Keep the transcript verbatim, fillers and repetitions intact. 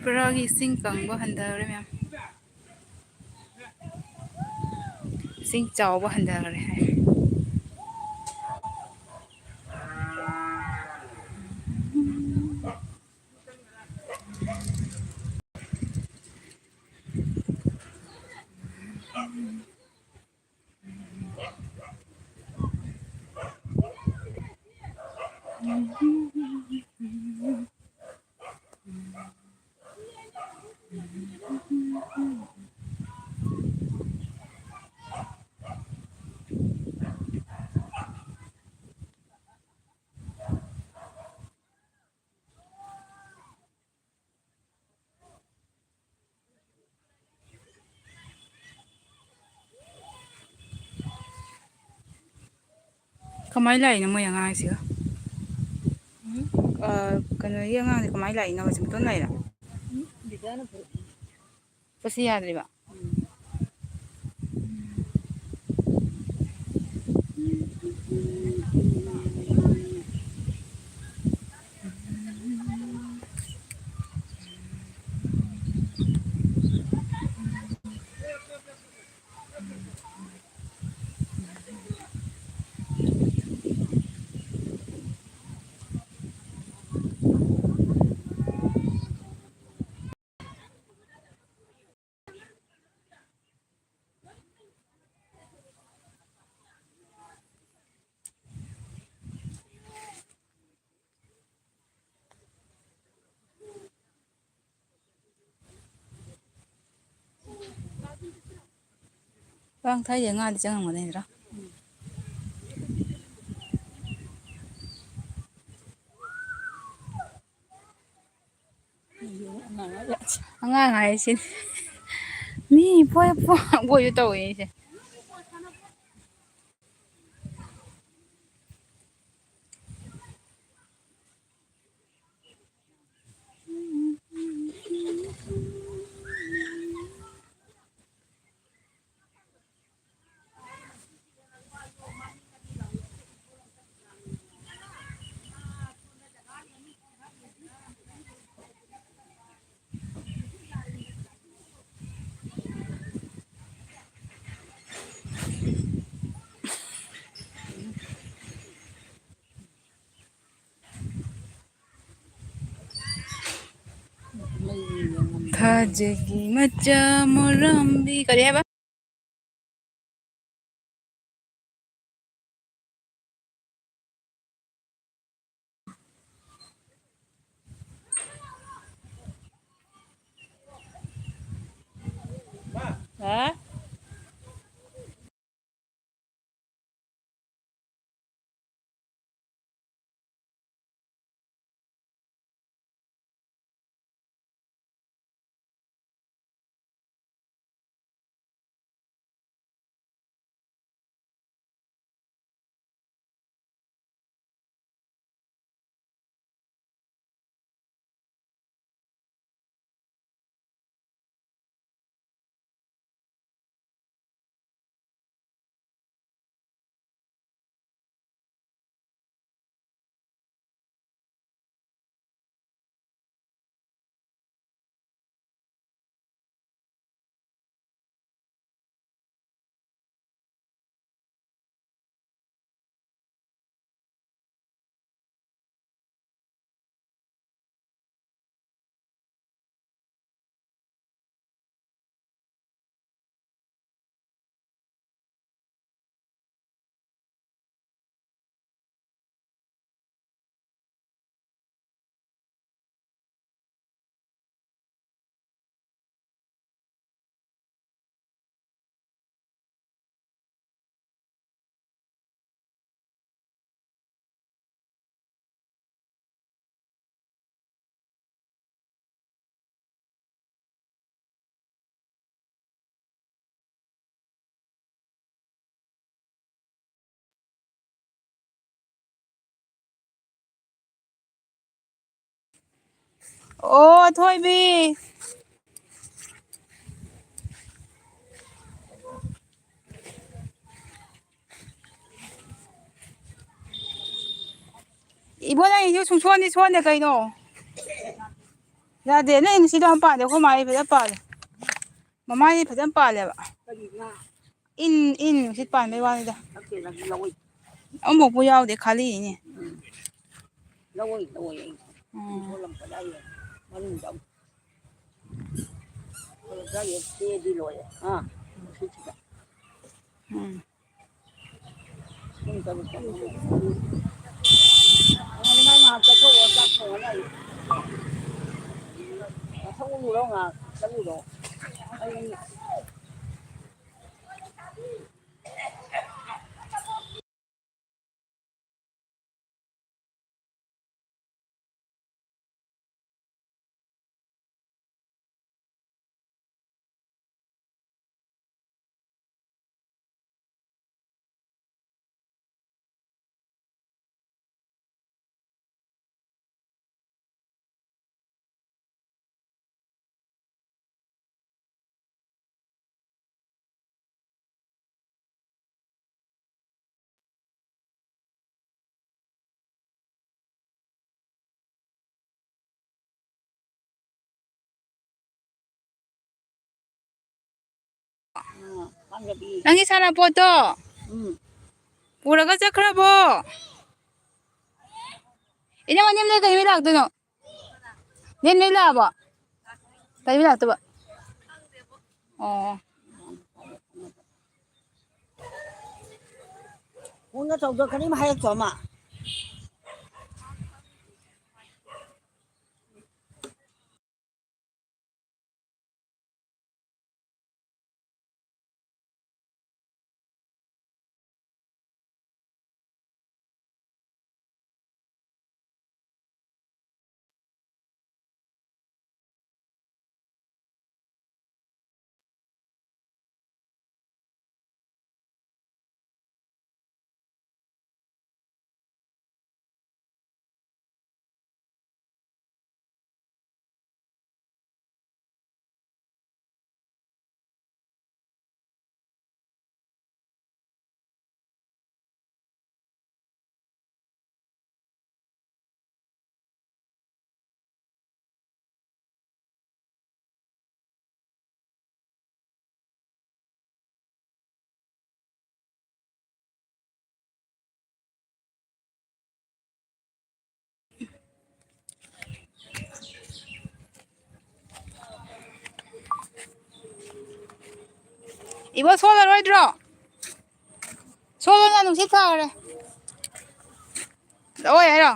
ꯄꯨꯔꯥꯒꯤ ꯏꯁꯤꯡ ꯀꯪꯕ ꯍꯟꯊꯈ꯭ꯔꯦ ꯃꯌꯥꯝ꯫ ꯏꯁꯤꯡ ꯆꯥꯎꯕ ꯍꯟꯊꯈ꯭ꯔꯦ ꯍꯥꯏ꯫ ꯀꯃꯥꯏꯅ ꯂꯥꯛꯏꯅꯣ ꯃꯣꯏ ꯑꯉꯥꯡꯁꯤꯒ? ꯎꯝ, ꯑ, ꯀꯩꯅꯣꯒꯤ ꯑꯉꯥꯡꯁꯦ ꯀꯃꯥꯏꯅ ꯂꯥꯛꯏꯅꯣ? ꯍꯧꯖꯤꯛ ꯃꯇꯣꯟ ꯂꯥꯛꯏꯔꯣ? ꯎꯝ, ꯕꯤꯗ꯭ꯌꯥꯅ ꯄꯨꯔꯛꯏ꯫ ꯆꯠꯁꯤ ꯌꯥꯗ꯭ꯔꯤꯕ? ꯎꯝ꯫ ꯀꯥꯡ ꯊꯥꯏꯁꯦ ꯉꯥꯗꯤ ꯆꯪꯉꯝꯒꯅꯤꯗ꯭ꯔꯥ? ꯑꯉꯥꯡ ꯍꯥꯏꯁꯤꯅꯤ꯫ ꯃꯤ ꯄꯣꯏ ꯄꯣ-, ꯄꯣꯏꯁꯨ ꯇꯧꯋꯦ ꯑꯩꯁꯦ꯫ ꯀꯥꯖꯜꯒꯤ ꯃꯆꯥ ꯃꯣꯔꯥꯝꯕꯤ꯫ ꯀꯔꯤ ꯍꯥꯏꯕ? ꯍꯥ? ꯑꯣ, ꯊꯣꯏꯕꯤ꯫ ꯏꯕꯣ, ꯅꯪ ꯏꯁꯨ ꯁꯨꯡꯁꯣꯟꯗꯤ ꯁꯣꯟꯗꯦ ꯀꯩꯅꯣ? ꯌꯥꯗꯦ, ꯅꯪ ꯏꯟꯁꯤꯗꯣ ꯌꯥꯝ ꯄꯥꯜꯂꯦ, ꯑꯩꯈꯣꯏ ꯃꯥꯒꯤ ꯐꯖꯅ ꯄꯥꯜꯂꯦ꯫ ꯃꯃꯥꯏꯗꯤ ꯐꯖꯅ ꯄꯥꯜꯂꯦꯕ꯫ ꯏꯟ, ꯏꯟ ꯅꯨꯡꯁꯤꯠ ꯄꯥꯟꯕꯩ ꯋꯥꯅꯤꯗ꯫ ꯑꯃꯐꯥꯎꯕ ꯌꯥꯎꯗꯦ, ꯈꯥꯂꯤꯅꯦ꯫ ꯎꯝ꯫ ꯇꯔꯥꯇꯔꯦꯠ ꯀꯦꯗꯤ ꯂꯣꯏꯔꯦ꯫ ꯑꯥ, ꯁꯤꯁꯤꯗ꯫ ꯎꯝ꯫ ꯄꯨꯡ ꯇꯔꯨꯛ ꯇ꯫ ꯅꯪ ꯉꯥꯏꯍꯥꯛ ꯆꯠꯊꯣꯛꯑꯣ, ꯆꯥꯛ ꯊꯣꯡꯉ ꯂꯩ꯫ ꯉꯥꯏꯍꯥꯛ ꯆꯠꯂꯨꯔꯣ, ꯉꯥꯏꯍꯥꯛ ꯆꯠꯂꯨꯔꯣ꯫ ꯑꯩ ꯅꯪꯒꯤ ꯁꯥꯟꯅꯄꯣꯠꯇꯣ ꯎꯝ꯫ ꯄꯨꯔꯒ ꯆꯠꯈ꯭ꯔꯕꯣ? ꯏꯅꯝꯃ, ꯅꯦꯝ ꯂꯩ ꯀꯩ ꯅꯨꯃꯤꯠ ꯂꯥꯛꯇꯣꯏꯅꯣ? ꯅꯦꯝ ꯂꯩ ꯂꯥꯛꯑꯕꯣ? ꯀꯩ ꯅꯨꯃꯤꯠ ꯂꯥꯛꯇꯣꯏꯕ? ꯑꯣ꯫ ꯀꯣꯟꯒ ꯇꯧꯗ ꯀꯔꯤꯝ ꯍꯥꯏꯔꯛꯇ꯭ꯔꯣ ꯑꯃ? ꯏꯕꯣ, ꯁꯣꯜꯂꯔꯣꯏꯗ꯭ꯔꯣ? ꯁꯣꯜꯂꯣꯅ, ꯅꯨꯡꯁꯤꯠ ꯐꯈ꯭ꯔꯦ꯫ ꯂꯧꯑꯣꯏ ꯍꯥꯏꯔꯣ?